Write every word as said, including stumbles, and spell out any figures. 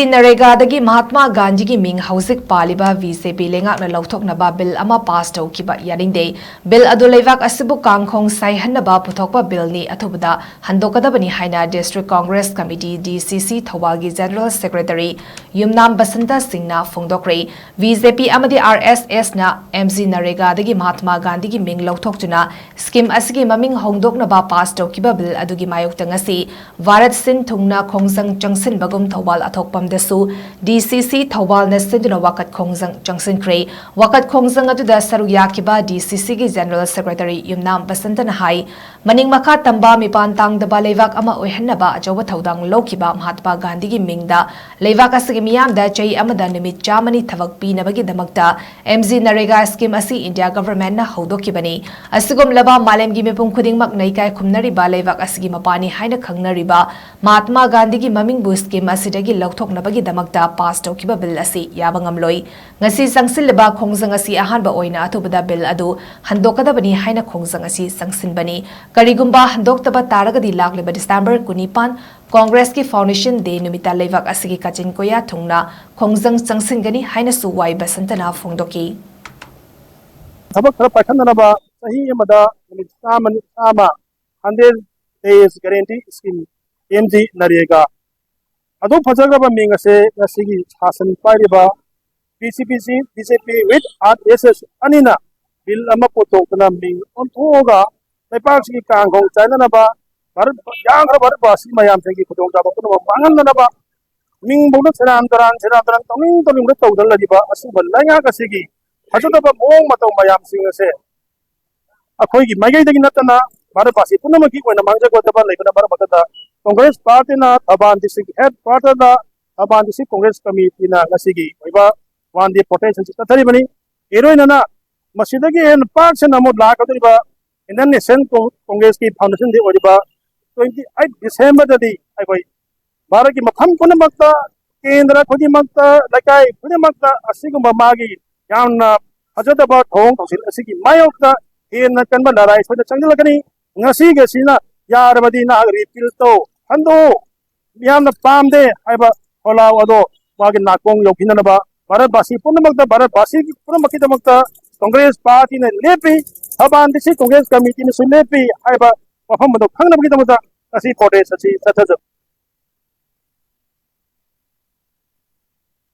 ꯅꯔꯦꯒꯥꯗꯒꯤ ꯃꯍꯥꯠꯃꯥ ꯒꯥꯟꯙꯤꯒꯤ ꯃꯤꯡ ꯍꯧꯖꯤꯛ ꯄꯥꯜꯂꯤꯕ ꯕꯤ ꯖꯦ ꯄꯤ ꯂꯩꯉꯥꯛꯅ ꯂꯧꯊꯣꯛꯅꯕ ꯕꯤꯜ ꯑꯃ ꯄꯥꯁ ꯇꯧꯈꯤꯕ ꯌꯥꯅꯤꯡꯗꯦ꯫ ꯕꯤꯜ ꯑꯗꯨ ꯂꯩꯕꯥꯛ ꯑꯁꯤꯕꯨ ꯀꯥꯡꯈꯣꯡ ꯁꯥꯏꯍꯟꯅꯕ ꯄꯨꯊꯣꯛꯄ ꯕꯤꯜꯅꯤ, ꯑꯊꯨꯕꯗ ꯍꯟꯗꯣꯛꯀꯗꯕꯅꯤ ꯍꯥꯏꯅ District Congress Committee, D C C, ꯊꯧꯕꯥꯜꯒꯤ General Secretary ꯌꯨꯝꯅꯥꯝ ꯕꯁꯟꯇ ꯁꯤꯡꯅ ꯐꯣꯡꯗꯣꯛꯈ꯭ꯔꯦ꯫ ꯕꯤ ꯖꯦ ꯄꯤ ꯑꯃꯗꯤ ꯑꯥꯔ ꯑꯦꯁ ꯑꯦꯁꯅ ꯑꯦꯝ ꯖꯤ ꯅꯔꯦꯒꯥꯗꯒꯤ ꯃꯍꯥꯠꯃꯥ ꯒꯥꯟꯙꯤꯒꯤ ꯃꯤꯡ ꯂꯧꯊꯣꯛꯇꯨꯅ ꯁ꯭ꯀꯤꯝ ꯑꯁꯤꯒꯤ ꯃꯃꯤꯡ ꯍꯣꯡꯗꯣꯛꯅꯕ ꯄꯥꯁ ꯇꯧꯈꯤꯕ ꯕꯤꯜ ꯑꯗꯨꯒꯤ ꯃꯥꯌꯣꯛꯇ ꯉꯁꯤ ꯚꯥꯔꯠ ꯁꯤꯟ ꯊꯨꯡꯅ ꯈꯣꯡꯖꯪ ꯆꯪꯁꯤꯟꯕꯒꯨꯝ ꯊꯧꯕꯥꯜ ꯑꯊꯣꯛꯄꯝꯗꯁꯨ D C C ꯊꯧꯕꯥꯜꯅ ꯁꯤꯟꯗꯨꯅ ꯋꯥꯀꯠ ꯈꯣꯡꯖꯪ ꯆꯪꯁꯤꯟꯈ꯭ꯔꯦ꯫ ꯋꯥꯀꯠ ꯈꯣꯡꯖꯪ ꯑꯗꯨꯗ ꯁꯔꯨꯛ ꯌꯥꯈꯤꯕ D C Cꯒꯤ General Secretary ꯌꯨꯝꯅꯥꯝ ꯕꯁꯟꯇꯅ ꯍꯥꯏ, ꯃꯅꯤꯡ ꯃꯈꯥ ꯇꯝꯕ, ꯃꯤꯄꯥꯟ ꯇꯥꯡꯗꯕ ꯂꯩꯕꯥꯛ ꯑꯃ ꯑꯣꯏꯍꯟꯅꯕ ꯑꯆꯧꯕ ꯊꯧꯗꯥꯡ ꯂꯧꯈꯤꯕ ꯃꯍꯥꯠꯃꯥ ꯒꯥꯟꯙꯤꯒꯤ ꯃꯤꯡꯗ ꯂꯩꯕꯥꯛ ꯑꯁꯤꯒꯤ ꯃꯤꯌꯥꯝꯗ ꯆꯍꯤ ꯑꯃꯗ ꯅꯨꯃꯤꯠ ꯆꯥꯝꯃꯅꯤ ꯊꯕꯛ ꯄꯤꯅꯕꯒꯤꯗꯃꯛꯇ ꯑꯦꯝ ꯖꯤ ꯅꯔꯦꯒꯥ ꯁ꯭ꯀꯤꯝ ꯑꯁꯤ ꯏꯟꯗꯤꯌꯥ ꯒꯚꯔꯟꯃꯦꯟꯠꯅ ꯍꯧꯗꯣꯛꯈꯤꯕꯅꯤ꯫ ꯑꯁꯤꯒꯨꯝꯂꯕ ꯃꯥꯂꯦꯝꯒꯤ ꯃꯤꯄꯨꯝ ꯈꯨꯗꯤꯡꯃꯛꯅ ꯏꯀꯥꯏ ꯈꯨꯝꯅꯔꯤꯕ ꯂꯩꯕꯥꯛ ꯑꯁꯤꯒꯤ ꯃꯄꯥꯅꯤ ꯍꯥꯏꯅ ꯈꯪꯅꯔꯤꯕ ꯃꯍꯥꯠꯃꯥ ꯒꯥꯟꯙꯤꯒꯤ ꯃꯃꯤꯡꯕꯨ ꯁ꯭ꯀꯤꯝ ꯑꯁꯤꯗꯒꯤ ꯂꯧꯊꯣꯛꯅꯕꯒꯤꯗꯃꯛꯇ ꯄꯥꯁ ꯇꯧꯈꯤꯕ ꯕꯤꯜ ꯑꯁꯤ ꯌꯥꯕ ꯉꯝꯂꯣꯏ꯫ ꯉꯁꯤ ꯆꯪꯁꯤꯜꯂꯤꯕ ꯈꯣꯡꯖꯪ ꯑꯁꯤ ꯑꯍꯥꯟꯕ ꯑꯣꯏꯅ ꯑꯊꯨꯕꯗ ꯕꯤꯜ ꯑꯗꯨ ꯍꯟꯗꯣꯛꯀꯗꯕꯅꯤ ꯍꯥꯏꯅ ꯈꯣꯡꯖꯪ ꯑꯁꯤ ꯆꯪꯁꯤꯟꯕꯅꯤ꯫ ꯀꯔꯤꯒꯨꯝꯕ ꯍꯟꯗꯣꯛꯇꯕ ꯇꯥꯔꯒꯗꯤ ꯂꯥꯛꯂꯤꯕ ꯗꯤꯁꯦꯝꯕꯔ ꯀꯨꯟꯅꯤꯄꯥꯟ, ꯀꯣꯡꯒ꯭ꯔꯦꯁꯀꯤ ꯐꯥꯎꯟꯗꯦꯁꯟ ꯗꯦ ꯅꯨꯃꯤꯠꯇ ꯂꯩꯕꯥꯛ ꯑꯁꯤꯒꯤ ꯀꯥꯆꯤꯟ ꯀꯣꯌꯥ ꯊꯨꯡꯅ ꯈꯣꯡꯖꯪ ꯆꯪꯁꯤꯟꯒꯅꯤ ꯍꯥꯏꯅꯁꯨ ꯋꯥꯏ ꯕꯁꯟꯇꯅ ꯐꯣꯡꯗꯣꯛꯈꯤ꯫ ꯊꯕꯛ ꯈꯔ ꯄꯥꯏꯈꯠꯅꯅꯕ ꯆꯍꯤ ꯑꯃꯗ ꯅꯨꯃꯤꯠ ꯆꯥꯝꯃ, ꯆꯥꯝꯃ, hundred days guarantee scheme, M G NREGA. ꯑꯗꯨꯛ ꯐꯖꯈ꯭ꯔꯕ ꯃꯤꯡ ꯑꯁꯦ ꯉꯁꯤꯒꯤ ꯁꯥꯁꯟ ꯄꯥꯏꯔꯤꯕ B J P, B J P with R S S ꯑꯅꯤꯅ ꯕꯤꯜ ꯑꯃ ꯄꯨꯊꯣꯛꯇꯨꯅ ꯃꯤꯡ ꯑꯣꯟꯊꯣꯛꯑꯒ ꯂꯩꯕꯥꯛꯁꯤꯒꯤ ꯀꯥꯡꯈꯣꯡ ꯆꯥꯏꯅꯅꯕ, ꯚꯥꯔꯠ, ꯌꯥꯝꯈ꯭ꯔꯕ ꯚꯥꯔꯠ ꯃꯌꯥꯝꯁꯤꯡꯒꯤ ꯈꯨꯗꯣꯡꯆꯥꯕ ꯄꯨꯝꯅꯃꯛ ꯃꯥꯡꯍꯟꯅꯅꯕ, ꯃꯤꯡꯐꯧꯗ ꯁꯦꯔꯥꯟ ꯇꯨꯔꯥꯟ, ꯁꯦꯔꯥꯟ ꯇꯨꯔꯥꯟ ꯇꯧꯅꯤꯡ ꯇꯧꯅꯤꯡꯕ ꯇꯧꯗꯅ ꯂꯩꯔꯤꯕ ꯑꯁꯤꯒꯨꯝꯕ ꯂꯩꯉꯥꯛ ꯑꯁꯤꯒꯤ ꯐꯖꯗꯕ ꯃꯑꯣꯡ ꯃꯇꯧ ꯃꯌꯥꯝꯁꯤꯡ ꯑꯁꯦ ꯑꯩꯈꯣꯏꯒꯤ ꯃꯥꯏꯀꯩꯗꯒꯤ ꯅꯠꯇꯅ ꯚꯥꯔꯠ ꯄꯨꯝꯅꯃꯛꯀꯤ ꯑꯣꯏꯅ ꯃꯥꯡꯖꯒꯗꯕ ꯂꯩꯕꯅ ꯃꯔꯝ ꯑꯣꯏꯔꯒ ꯀꯣꯡꯒ꯭ꯔꯦꯁ ꯄꯥꯔꯇꯤꯅ ꯊꯧꯕꯥꯜ ꯗꯤꯁꯇ꯭ꯔꯤꯛ ꯍꯦꯗ ꯀ꯭ꯋꯥꯇꯔꯗ ꯊꯧꯕꯥꯜ ꯗꯤꯁꯇ꯭ꯔꯤꯛ ꯀꯣꯡꯒ꯭ꯔꯦꯁ ꯀꯃꯤꯇꯤꯅ ꯉꯁꯤꯒꯤ ꯑꯣꯏꯕ ꯋꯥꯟ ꯗꯦ ꯄ꯭ꯔꯣꯇꯦꯁꯟꯁꯤ ꯆꯠꯊꯔꯤꯕꯅꯤ꯫ ꯏꯔꯣꯏꯅꯅ ꯃꯁꯤꯗꯒꯤ ꯍꯦꯟꯅ ꯄꯥꯛ ꯁꯟꯅ ꯑꯃꯨꯛ ꯂꯥꯛꯀꯗꯧꯔꯤꯕ ꯏꯟꯗꯤꯌꯟ ꯅꯦꯁꯅꯦꯜ ꯀꯣꯡ-, ꯀꯣꯡꯒ꯭ꯔꯦꯁꯀꯤ ꯐꯥꯎꯟꯗꯦꯁꯟ ꯗꯦ ꯑꯣꯏꯔꯤꯕ twenty eight ꯗꯤꯁꯦꯝꯕꯔꯗꯗꯤ ꯑꯩꯈꯣꯏ ꯚꯥꯔꯠꯀꯤ ꯃꯐꯝ ꯄꯨꯝꯅꯃꯛꯇ, ꯀꯦꯟꯗ꯭ꯔ ꯈꯨꯗꯤꯡꯃꯛꯇ, ꯂꯩꯀꯥꯏ ꯈꯨꯗꯤꯡꯃꯛꯇ ꯑꯁꯤꯒꯨꯝꯕ ꯃꯥꯒꯤ ꯌꯥꯝꯅ ꯐꯖꯗꯕ ꯊꯧꯑꯣꯡ ꯊꯧꯁꯤꯜ ꯑꯁꯤꯒꯤ ꯃꯥꯌꯣꯛꯇ ꯍꯦꯟꯅ ꯀꯟꯕ ꯂꯔꯥꯏ ꯁꯣꯏꯗꯅ ꯆꯪꯁꯤꯜꯂꯛꯀꯅꯤ꯫ ꯉꯁꯤꯒꯤ ꯑꯁꯤꯅ ꯌꯥꯔꯕꯗꯤ ꯅꯍꯥꯛ ꯔꯤꯄꯤꯜ ꯇꯧ, ꯍꯟꯗꯣꯛꯎ, ꯃꯤꯌꯥꯝꯅ ꯄꯥꯝꯗꯦ ꯍꯥꯏꯕ ꯈꯣꯜꯂꯥꯎ ꯑꯗꯣ ꯃꯥꯒꯤ ꯅꯥꯀꯣꯡ ꯌꯧꯕꯤꯅꯅꯕ ꯚꯥꯔꯠꯕꯥꯁꯤ ꯄꯨꯝꯅꯃꯛꯇ, ꯚꯥꯔꯠꯕꯥꯁꯤ ꯄꯨꯝꯅꯃꯛꯀꯤꯗꯃꯛꯇ ꯀꯪꯒ꯭ꯔꯦꯁ ꯄꯥꯔꯇꯤꯅ ꯂꯦꯞꯄꯤ, ꯊꯧꯕꯥꯜ ꯗꯤꯁꯇ꯭ꯔꯤꯛ ꯀꯪꯒ꯭ꯔꯦꯁ ꯀꯃꯤꯇꯤꯅꯁꯨ ꯂꯦꯞꯄꯤ ꯍꯥꯏꯕ ꯋꯥꯐꯝ ꯑꯗꯨ ꯈꯪꯅꯕꯒꯤꯗꯃꯛꯇ ꯉꯁꯤ ꯄ꯭ꯔꯣꯇꯦꯁ ꯑꯁꯤ ꯆꯠꯊꯖꯕꯅꯤ꯫